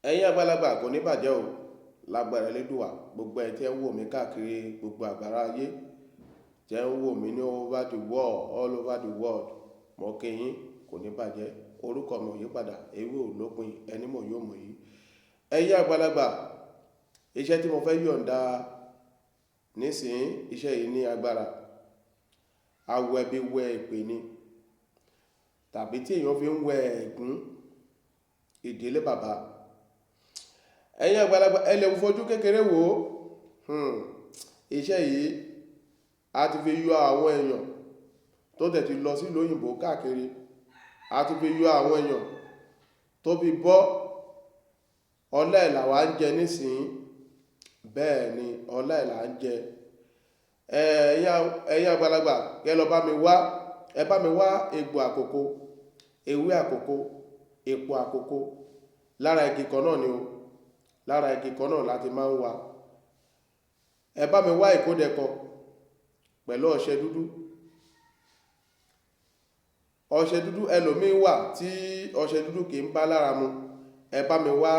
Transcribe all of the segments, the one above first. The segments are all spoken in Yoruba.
Ẹ̀yin àgbàlagbà, kò ní bàjẹ́ o. Lágbára Elédùwà, gbogbo ẹ̀ tí ẹ ń wò mí káàkiri gbogbo àgbára ayé, tí ẹ ń wò mí ní over the world, all over the world, mo kí yín, kò ní bàjẹ́. Orúkọ mi ò yí padà, ewé ò lópin, ẹni mọ̀ yóò mọ̀ yìí. Ẹ̀yin àgbàlagbà, iṣẹ́ tí mo fẹ́ yọ̀ǹda nísìnyí, iṣẹ́ yìí ní agbára. Awẹbiwẹ èpè ni, tàbí tí èèyàn fi ń wẹ ẹ̀gún ìdílé bàbá. Ẹ̀yin àgbàlagbà, ẹ lè fojú kékeré wò ó. Iṣẹ́ yìí a ti fi yọ àwọn èèyàn tó tẹ̀ ti lọ sílùú òyìnbó káàkiri, a ti fi yọ àwọn èèyàn tó fi bọ́ ọlá ẹ̀ làwa ń jẹ nísìnyí. Bẹ́ẹ̀ ni, ọlá ẹ̀ là ń jẹ. Ẹ̀yin àgbàlagbà, kẹ́ lọ bá mi wá, ẹ bá mi wá egbò àkókò, ewé àkókò, èpo àkókò. Lára igi kan náà ni o, lára igi kan náà láti máa ń wá. Ẹ bá mi wá ìkódẹkọ pẹ̀lú ọṣẹ dúdú. Ọṣẹ dúdú, ẹlòmíín wà tí ọṣẹ dúdú kì í bá lára mu, ẹ bá mi wá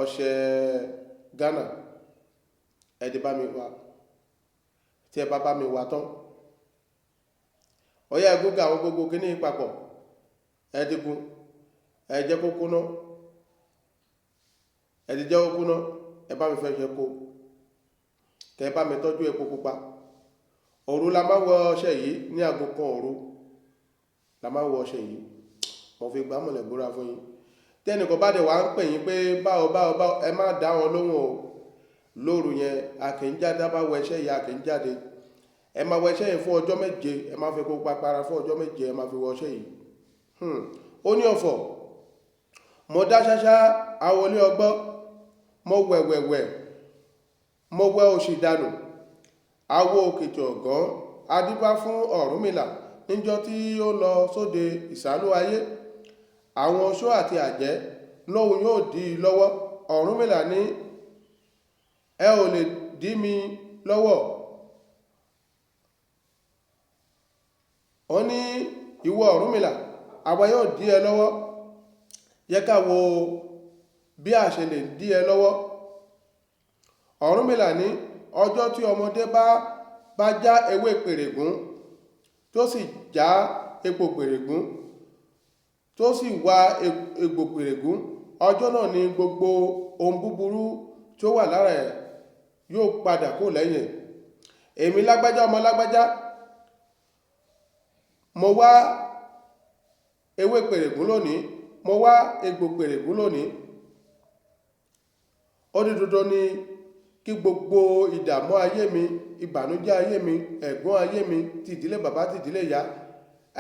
ọṣẹ Ghana. Ẹ ti bá mi wá. Tí ẹ bá bá mi wá tán, ọyá, ẹgúngún àwọn gbogbo kíní papọ̀, ẹ ti gún, ẹ jẹ́ kó kúná. Ẹ ti jẹ́ kó kúná, ẹ bá mi fẹ́ ṣe kó kẹ bá mi tọ́jú epo pupa. Òru la máa wọ ọṣẹ yìí, ní aago 1 òru la máa wọ ọṣẹ yìí. Mo fi gbámọ̀lẹ̀ búra fún yín. Tẹ́nìkan bá dẹ̀ wá ń pè yín pé báwo báwo báwo, ẹ má dá wọn lóhùn o. Lóru yẹn, a kì í jáde. Bá wọ ẹṣẹ́ yìí, a kì í jáde. Ẹ máa wọ ẹṣẹ́ yìí fún ọjọ́ 7. Ẹ máa fi kó papara fún ọjọ́ 7. Ẹ máa fi wọ ọṣẹ yìí. Ó ní ọ̀fọ̀. Mo dá ṣáṣá awolé ọgbọ́, mo wẹ̀wẹ̀wẹ̀, mo wẹ òṣì dànù. Awo òkìtì ọ̀gán adífá fún Ọ̀rúnmìlà níjọ́ tí ó lọ sóde ìsálú ayé. Àwọn oṣó àti àjẹ́ lóhun yóò dí i lọ́wọ́. Ọ̀rúnmìlà ní, ẹ ò lè dí mi lọ́wọ́. Ó ní, ìwọ Ọ̀rúnmìlà, àwa yóò dí ẹ lọ́wọ́. Yẹ ká wo bí a ṣe lè dí ẹ lọ́wọ́. Ọ̀rúnmìlà ní ọjọ́ tí ọmọdé bá já ewé pèrègún, tó sì já epo pèrègún, tó sì wá egbò pèrègún, ọjọ́ náà ni gbogbo ohun búburú tí ó wà lára ẹ̀ yóò padà kó lẹ́yìn ẹ̀. Èmi lágbájá, ọmọ lágbájá, mo wá ewé pèrègún lónìí, mo wá egbò pèrègún lónìí, ó di dandan ni kí gbogbo ìdààmú ayé mi, ìbànújẹ́ ayé mi, ẹ̀gún ayé mi, ti ìdílé bàbá, ti ìdílé ìyá,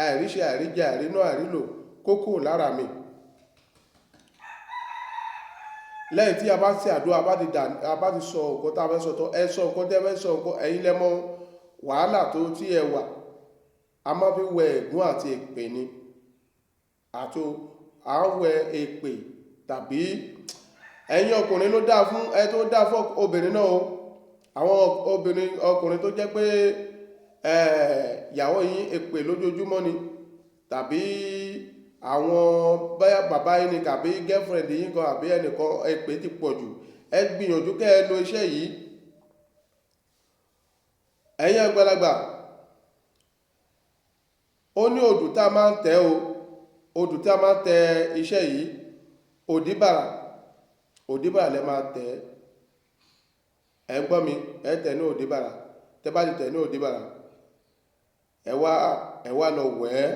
àìríṣe, àìríjẹ, àìríná, àìrílò, kó kúrò lára mi. Lẹ́yìn tí a bá ṣe àdúrà, a bá ti sọ nǹkan tá a fẹ́ sọ tán, ẹ sọ nǹkan tí ẹ fẹ́ sọ, nǹkan ẹ̀yin lẹ mọ̀ wàhálà tó tí ẹ wà. A máa fi wẹ ẹ̀gún àti èpè ni, àti à ń wẹ èpè. Tàbí ẹ̀yin ọkùnrin ló dáa fún ẹ, tó dáa fún obìnrin náà o. Àwọn obìnrin, ọkùnrin tó jẹ́ pé ìyàwó yín, èpè lójoojúmọ́ ni, tàbí àwọn báyà bàbá yín ni, tàbí girlfriend yín kan, àbí ẹnìkan, èpè ti pọ̀ jù, ẹ gbìyànjú kẹ́ ẹ lo iṣẹ́ yìí. Ẹ̀yin àgbàlagbà, ó ní odù tá a máa ń tẹ̀ o. Odù tí a máa ń tẹ iṣẹ́ yìí, òdìbàrà, òdìbàrà lẹ máa tẹ̀. Ẹ ń gbọ́ mi? Ẹ tẹ̀ ní òdìbàrà. Tẹ bá ti tẹ̀ ní òdìbàrà, ẹ wá lọ wẹ̀ ẹ́.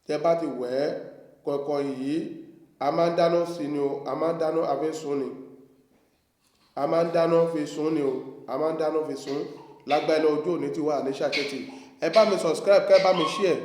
Tẹ bá ti wẹ̀ ẹ́ kọ̀ọ̀kan yìí, a máa ń dáná sí ni o. A máa ń dáná, a fi sun ni. A máa ń dáná fi sun ni o. A máa ń dáná fi sun. Lágbára ojú òní ti wà ní ṣàṣetì. Ẹ bá mi subscribe, kẹ́ bá mi share.